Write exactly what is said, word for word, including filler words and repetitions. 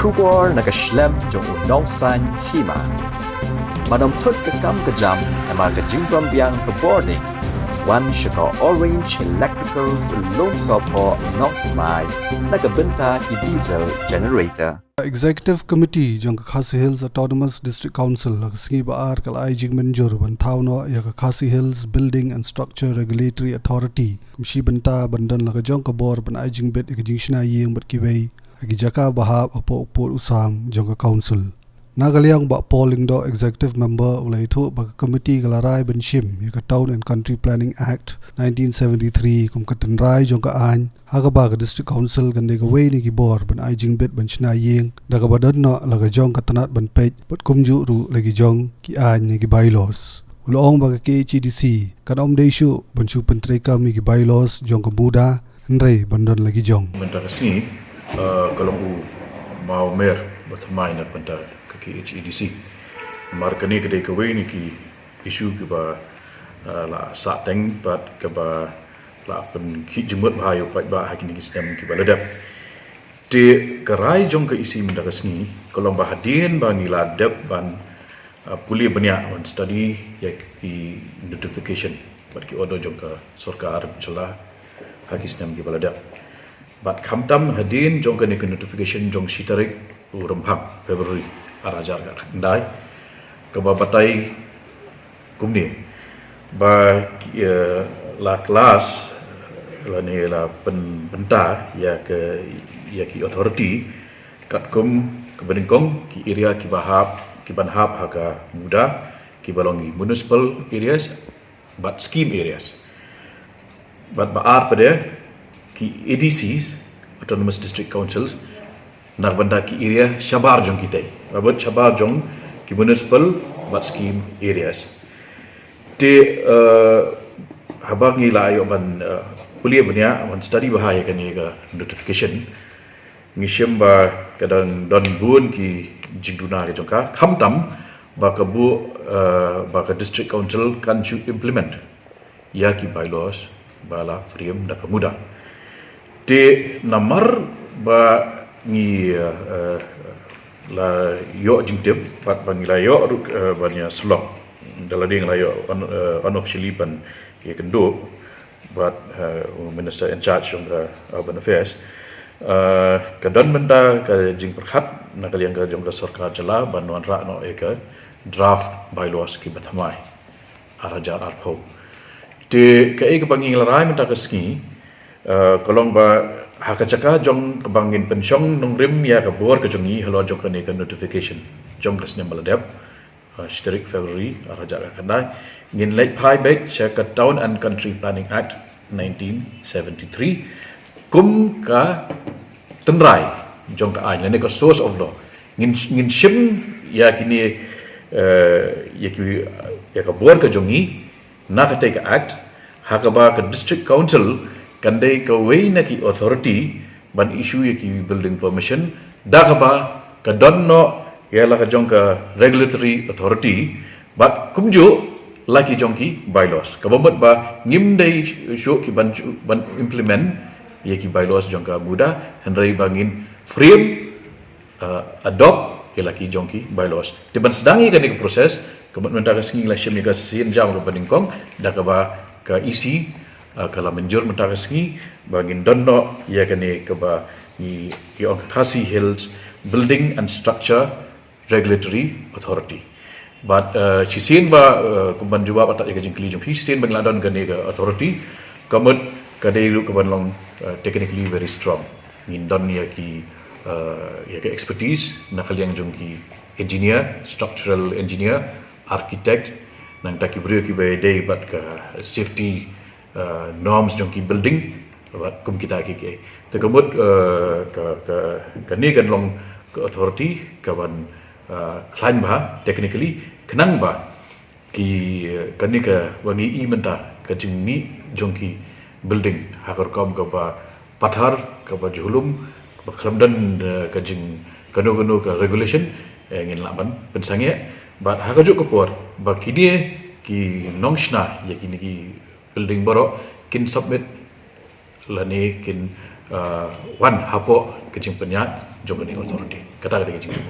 Khubor na ka shlem jong u nongsan hima. Ba dang thut ka kam ka jam, namar ka jingbym biang ka bording. Wan sha ka Orange Electricals Lumsohphoh Nongthymmai, na ka bynta ki diesel generator. Executive Committee jong ka Khasi Hills Autonomous District Council ha ka sngi ba ar ka la ai jingmynjur ban thaw noh ïa ka Khasi Hills Building and Structure Regulatory Authority kum shi bynta ban don la ka jong ka bor ban ai jingbit ïa ka jingshna ïing bad kiwei ha ki jaka ba hap hapoh u pud u sam jong ka council. Na ka liang, Bah Paul Lyngdoh, Executive Member, u la ïathuh ba ka committee ka la rai ban shim ïa ka Town and Country Planning Act nineteen seventy-three kum ka tynrai jong ka aiñ, ha kaba ka District Council kan dei kawei na ki bor ban ai jingbit ban shna ïing, da kaba don noh la ka jong ka tnat ban peit bad kumjuh ruh la ki jong ki aiñ ne ki bylaws. U la ong ba ka K H A D C kan ym dei shuh ban shu pyntreikam ïa ki bylaws jong ka MUDA, hynrei ban don la ki jong. Mynta ka sngi, eh, ka long u mawmer ba thymmai na ka bynta ka K H A D C. Namar kane ka dei kawei na ki issue kiba, eh, la sah teng bad kaba la pynkhih jingmut bha ïa u paidbah ha kine ki snem kiba la dep. Te ka rai jong ka E C mynta ka sngi ka long ba hadien ba ngi la dep ban, eh, pule bniah ban study ïa ki notification bad ki order jong ka sorkar jylla ha ki snem kiba la dep. Bad khamtam hadien jong kane ka notification jong shi tarik u Rymphang, February, ar hajar khatkhyndai, kaba batai kumne ba ki, eh, la klas lane la pyn-, pynbynta ïa ka, ïa ki authority katkum kaba nyngkong ki area kiba hap, kiban hap ha ka MUDA, kiba long ki municipal areas bad scheme areas. Bad ba ar pat de ki A D Cs, Autonomous District Councils, na ka bynta ki area shabar jong kitai, ba bud shabar jong ki municipal bad scheme areas. Te, eh, haba ngi la ïoh ban, eh, pule bniah ban study bha ïa kane ka notification, ngi shem ba ka dang don bun ki jingduna ki jong ka, khamtam ba ka buh, eh, ba ka District Council kan shu implement ïa ki bylaws ba la frame da ka MUDA. Te namar ba ngi, eh, eh, la ïoh jingtip bad ba ngi la ïoh ruh, eh, ban ïa sylloh da lade ngi la ïoh un-, eh, unofficially ban ïa kynduh bad, eh, u Minister in charge jong ka Urban Affairs, eh, ka don mynta ka jingpyrkhat na ka liang ka jong ka sorkar jylla ban wanrah noh ïa ka draft bylaws kiba thymmai ar hajar arphew. Te kaei kaba ngi la rai mynta ka sngi, eh, ka long ba ha ka jaka jong kaba ngin pynshong nongrim ïa ka bor ka jong ngi halor jong kane ka notification jong ka snem ba la dep, eh, shi tarik February ar hajar khatkhyndai, ngin leit phai beit sha ka Town and Country Planning Act nineteen seventy-three kum ka tynrai jong ka aiñ lane ka source of law. Ngin, ngin shim ïa kine, eh, ïa ki, ïa ka bor ka jong ngi na katei ka act, ha kaba ka District Council kan dei kawei na ki authority ban issue ïa ki building permission, da kaba ka don noh ïa la ka jong ka regulatory authority bad kumjuh la ki jong ki bylaws. Kaba mut ba ngim dei shuh ki ban, ban implement ïa ki bylaws jong ka MUDA, hynrei ba ngin frame, uh, adopt ïa la ki jong ki bylaws. Te ban sdang ïa kane ka process, ka mut mynta ka sngi la shim ïa ka sien jam kaba nyngkong da kaba ka E C, uh, ka la mynjur mynta ka sngi ba ngin don noh ïa kane kaba ngi, ngi ong ka Khasi Hills Building and Structure Regulatory Authority. Bad, uh, shisien ba, uh, kumban jubab atat ïa ka jingkylli jong phi, shisien ba ngi la don kane ka authority, ka mut ka dei ruh kaban long, uh, technically very strong. Ngin don ïa ki, uh, ïa ka expertise na ka liang jong ki engineer, structural engineer, architect, nangta ki briew kiba dei bad ka safety, uh, norms jong ki building, bad kum kita kiei kiei. Te ka mut, uh, ka, ka, kane kan long ka authority kaban, uh, khlaiñ bha technically, khnang ba ki, uh, kane kaba ngi i mynta ka jingmih jong ki building ha ka rukom kaba pathar, kaba jhulum, kaba khlem don, uh, ka jing kano kano ka regulation, eh, ngin lah ban pynsangeh. Bad ha kajuh ka por ba kine ki nongshna ïa kine ki building baroh kin submit lane kin, uh, wan hapoh ka jingpynïaid jong kane ka authority. Kata ka dei ka jingtip.